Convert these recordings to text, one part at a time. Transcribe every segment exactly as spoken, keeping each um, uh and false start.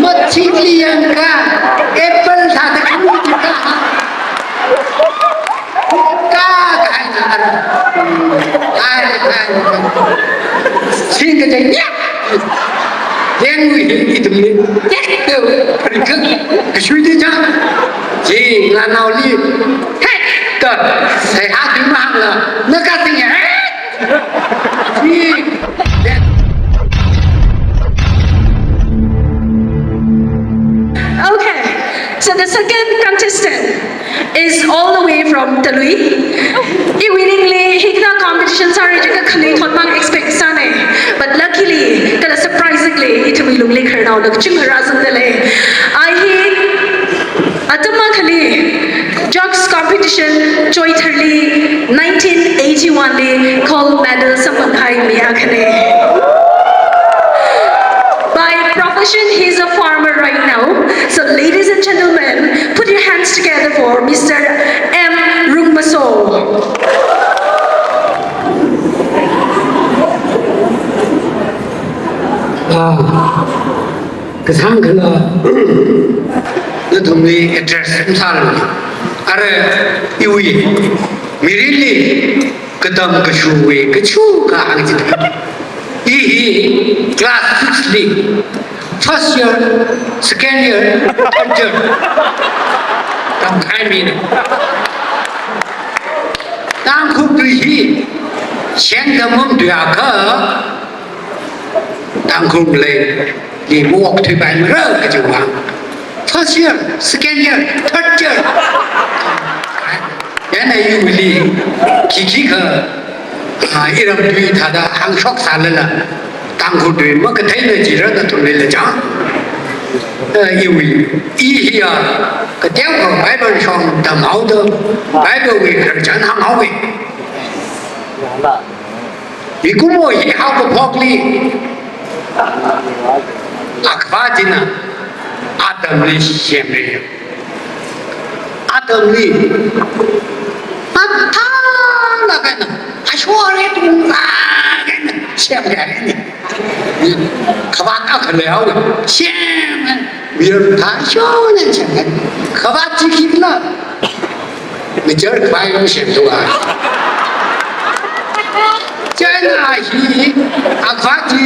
Mathikli yangkha, apple thāda khanuithika. Ka, kahaina ara. Ai, ai, ai. Singkachāng ya. Yangwui hi ithumli. Ya, pharikha. Kashuida chang. Chi, nganaoli. Hei, ta. Seihā tui mahāngla. Naka sing ya. Chi. Okay, so the second contestant is all the way from Talui. Iwui ningli hikathā competition sāra jiakha khalei thotmang expect sāna. But luckily, kala surprisingly, ithumwui lungli khararnaona kachungkha rāzangda lei. A hi, atam akhali jokes competition Choitharli nineteen eighty-one li gold medal samphangkahai mi akhana. By profession, he is a farmer right now. So, ladies and gentlemen, put your hands together for Mister M Rungmaso. Ah, kasāngkhala, nathumli address masālu. Ara iwui mirinli katam kashuwui kachu kahāng chi. I hi class six li, first year, second year, third year tamkahai mina. Tangkhul tui hi shengda mum tui akha, Tangkhul maleili maokthuipaimara kajiwui vang. First year, second year, third year. Yana iwuili, khikhikha, ah, iram tui thāda hāngshok sālala, Tangkhul tui makatheina jira nathumlila chang. Eh, iwui, i hiya, kateokha Bible shong tamhaoda, Bible wui khararchan hānghaowa. Mikumo hi haokaphokli, akhavā china atamli semra. Atamli, athālāk eina, ashore tungzāk eina semra ni. Khavāt akha leihaowa, sem, mir thāshona semra. Khavāt chi khikhala, mi jar khavai semthuwa. China hi, akhavāt chi,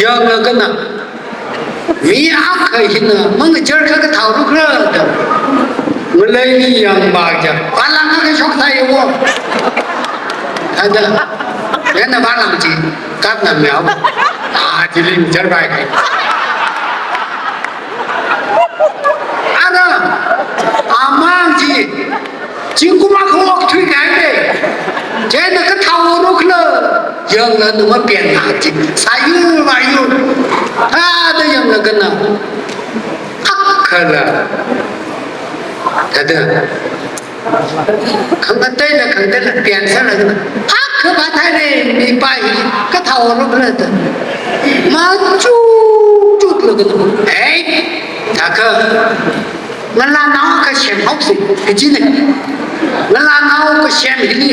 yanglaga na. Mi akha hina, mangajar kha kathao rukra da. Maleili yangva ja, vālang akha shok sāya wo. Thāda, yana vālang chi, kapna miao. Ah, chili mi jar vai kai. Ara, amang chi, zingkum akha okthuikahai lei. China kathao rukhala, yangla numa pianna chi. Sāyur vāyur. Thāda yanglaga na. Akhala. Thāda. Khangateila, khangateila, pian sālaga na. Akha vāthaira, mipa hi. Kathao rukhala da. Machukchuklaga na. Ei, thākha. Ngalānao akha semhaosa, kajina. Ngalānao akha sem hili,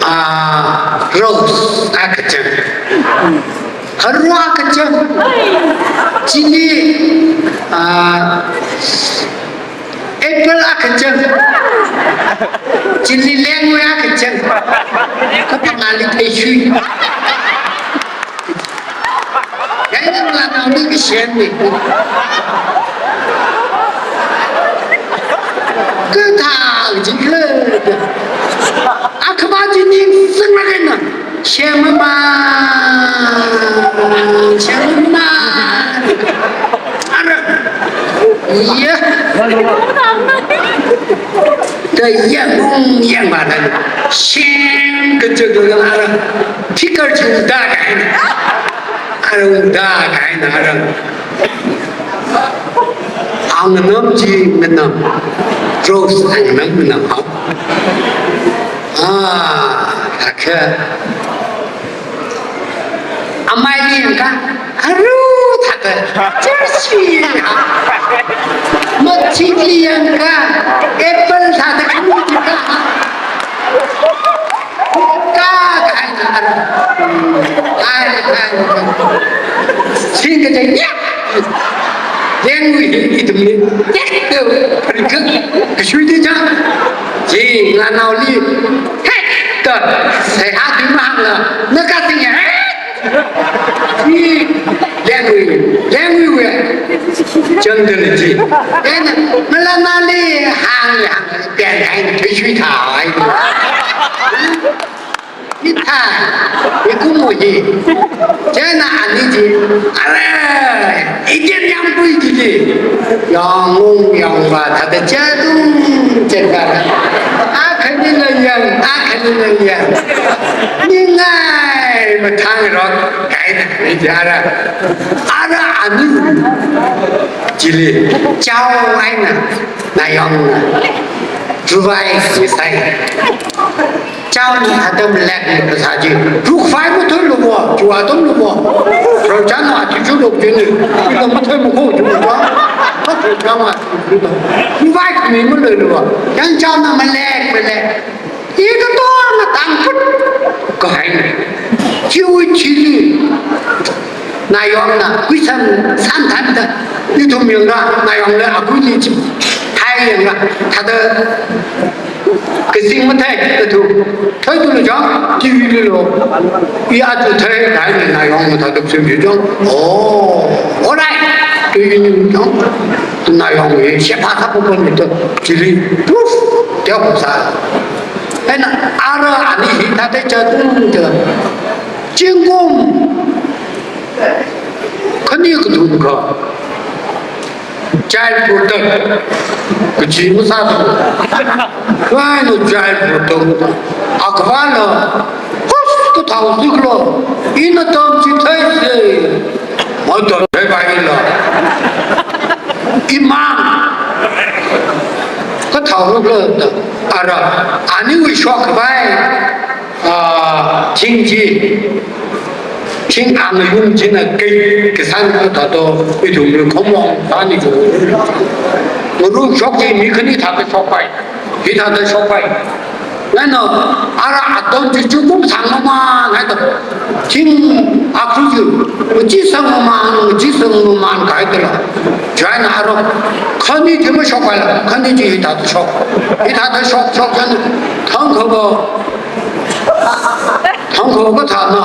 ah, rose akha chang. Harua akha chang. Chili, ah, apple akha chang. Chili lengwui akha chang. Kapangāli theishui. Kaina ngalānaoli kasem ni. Kathā jikhala. Akhavāt chi ningsanglaga na. Semma. Semma. Ara. Ya. Da yangkung yangva da. Sem kachuk kachuk ara. Figure chi ungda kahaina. Ara ungda kahaina ara. Anganam chi nganam. Rose anganam nganam hao. Ah, akha. Amaili yangkha, aru thāda, jersey ya. Mathikli yangkha, apple thāda khanuithika. Ka, kahaina ara. Ai, ai, ai. Singkachāng ya. Lengwui hi ithumli, tek da, pharikha, kashui di cha. Chi, nganaoli, tek da, seihā tui mahāngla, na kasing ya, eh? Chi, lengwui, lengwui wui, chang da le chi. Ena, ngalānaoli, hāngli, hāngli, pian kahaina, tui shui thāhai. Ithā, ikumo hi. Chieina ani chi, ara, iken yangpui chi chi. Yangung yangva thāda chātung chākara. Akhanila yang, akhanila yang. Ningai mathang rok, kahaina, ni chi ara. Ara ani. Chili, chao eina, nayongna. Ruvai, sisai. Chao ni atam lek ni kasā chi. Rukfai mathoi lubo, chu atam lubo. Rojang ati chu luk jini. Ila mathoi mako chu lubo. Rojang ati chu luk. Ruvai khami maloi lubo. Yang chao na malek, malek. Ikato na tangput. Kahaina. Chiwui chili. Nayongna, kuisang san thānda. Ithum yangra, nayongla, akuili chi. Hai yangra, thāda. Kasing mathei, katu. Thei tu lo jang, T V li lo. I atu thei, kahaina nayong mathāda sim ji jang. Oh, alright. T V li jang. Nayong ye, shepa sa pupun itu. Chili, puf, dia pupsa. Ena, ara ani hithāda chātung da. Zingkum. Khani kathum kha. Child protect. Kachi masāthu. Kahaina child protect. Akhavāla. Hus kathao siklo. Ina tamchitheise. Matamtheipaila. Imang. Kathao siklo da. Ara. Aniwui shokpai. Ah, thing chi, thing angayung china kei, kasān kathāda, ithumli khomong, thāni chu. Ngarum shok chi, mi khani thāda shokpai, hithāda shokpai. Nana, ara aton chi chu kum sang mama, nai to. Thing akhu chu, chi sang mama, chi sang mama, kai to la. Chieina ara, khani chi mashokpai la, khani chi hithāda shok. Hithāda shok, shok chan, thang kha ba, Thangkho kathāna.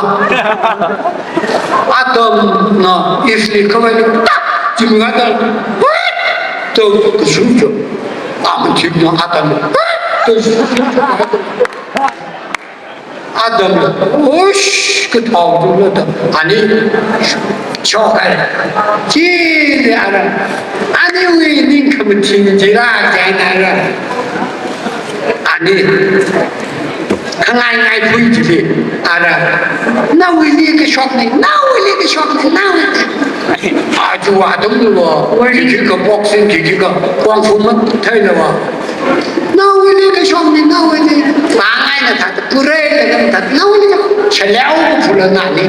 Atamna, Eve li khavai tak, chimngaida. To, kashu cho. Aman chimna Atamna. To, Atamna. Ush, kathao tu lo ta. Ani, shokhai. Chili ara. Aniwui ningkhamathing chila, chieina ara. Ani, khangai ngaipui chili, ara, nawuili kashokna, nawuili kashokna, nawuili. Achu atam lo, khikha boxing, khikha kung fu matheila va. Nawuili kashokna, nawuili. Pangaina thāda, kureila thāda, nawuili. Chaleo phula nani.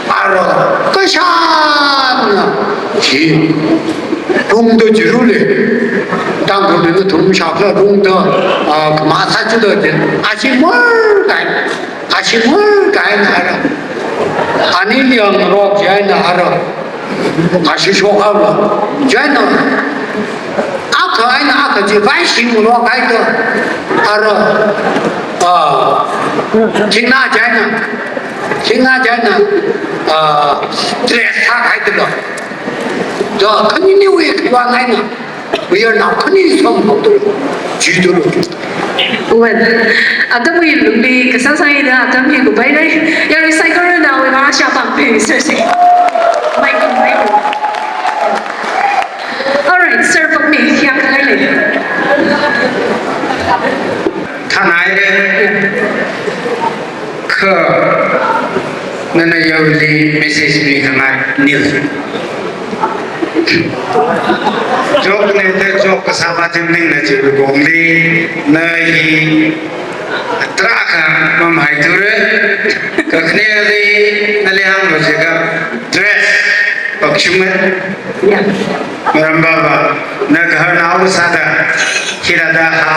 Ara, kashanna, chi, rungda jirule, Tangkhulna thum shakla rungda, ah, khamasa chuda ji, ashi murkai, ashi murkai ara. Ani liang rok chieina ara, ashi shokha ba, chieina, akha eina akha chi, vai shim rok eina, ara, ah, china chieina. China chieina, ah, dress sākahai tilo. Da khaniniwui khavāngaina. Mayarnao khani samphang tilo. Chi tilo. Well, atamwui lungli kasāsāida atam hi kuphaira. Yarui saikoranaowui vang shapang phe sir se. Mic, mic. All right, sir, pakmi, yang khalei. Thānhaira. Kha, nana yaoli message mikhangai nil. Joke ne te joke kasā pa jimling na jibu gongli, na hi tarākha mamahai ture, kakhaneli, nali hānglo jiakha dress, pakshung ne. Yeah. Maram baba, na gaharnao sāda, hithāda ha,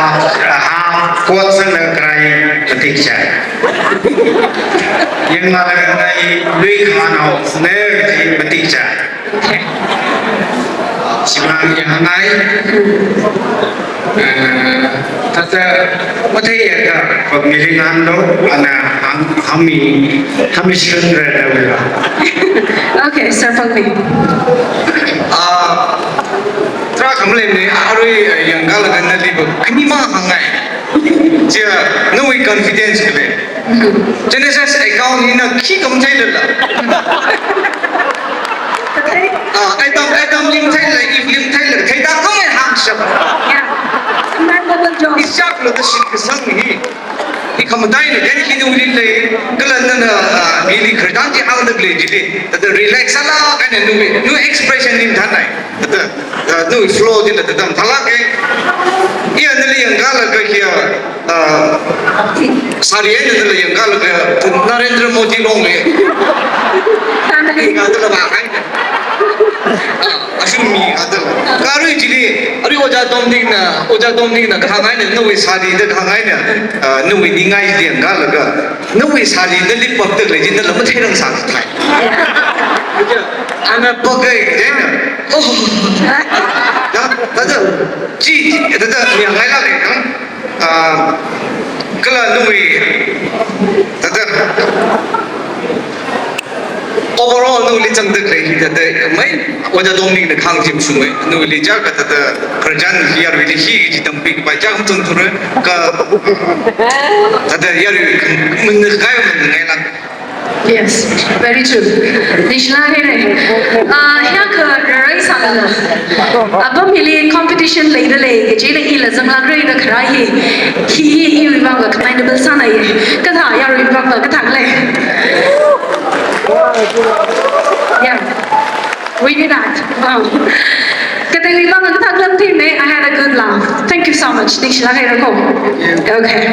ha, coat sangda kharai matik chai. Yanglaga nali lui khamānao, na ji matik chai. Shimang yang ngai. Eh, tata mathei ya ka pagmiling ando, ana hang, hami, hami shun re re. Okay, Sir Pangmi. Ah, tra kamle ne, arui, eh, yang gala kan na libo, kani ma hangai. Chia, no we confidence kle. Genesis account hina khi kam thei lala. Ah, Adam, Adam lim thei la, Eve lim thei la, thei da kong e hang shap. Yeah. Commendable job. Ishak lo da shit kasang hi. Hi kamatai na, then hi nu lim le, kala na na, ah, mi li khardan ti hang da le ji le. Da da relax ala, kan nu, nu expression lim thanai. Da da, ah, nu flow ji da da dam thala ke. Iya na li yang gala ka kia. Ah, sari eina tala yangkalaga Narendra Modi long le. Sari. Ngatala ba hai. Ah, ashun mi ngatala. Karui jili, ari Oja Dominic na, Oja Dominic na kahāng eina, nawui sari da kahāng eina, ah, nawui ningai yangkalaga, nawui sari da lip pop tak le jin da lama thairang sa thai. Ana pakai jena. Oh. Da, da, da. Chi, da, da, yang ngai la le, ha? Ah, kala nawui, tata, overall nawui li changda khalei hi tata, mai, Oja Dominic na khangchim sumai, nawui li chaka tata, khararchan yarui li hi, chi tampi, pai chang tung ture, ka, tata yarui, mun na kai, mun na ngai lang. Yes, very true. Ningshilak haira. Ah, hiya kha rarai sālala. Apam hili competition leida lei, kachila ila zanglak rai da kharai hi. Hi hi iwui vang la commendable sānai. Kathā yaruiwui vang la kathā lei. Yeah. We did that. Wow. Kateiwui vang la kathā lam team ne. I had a good laugh. Thank you so much. Ningshilak haira ko. Okay.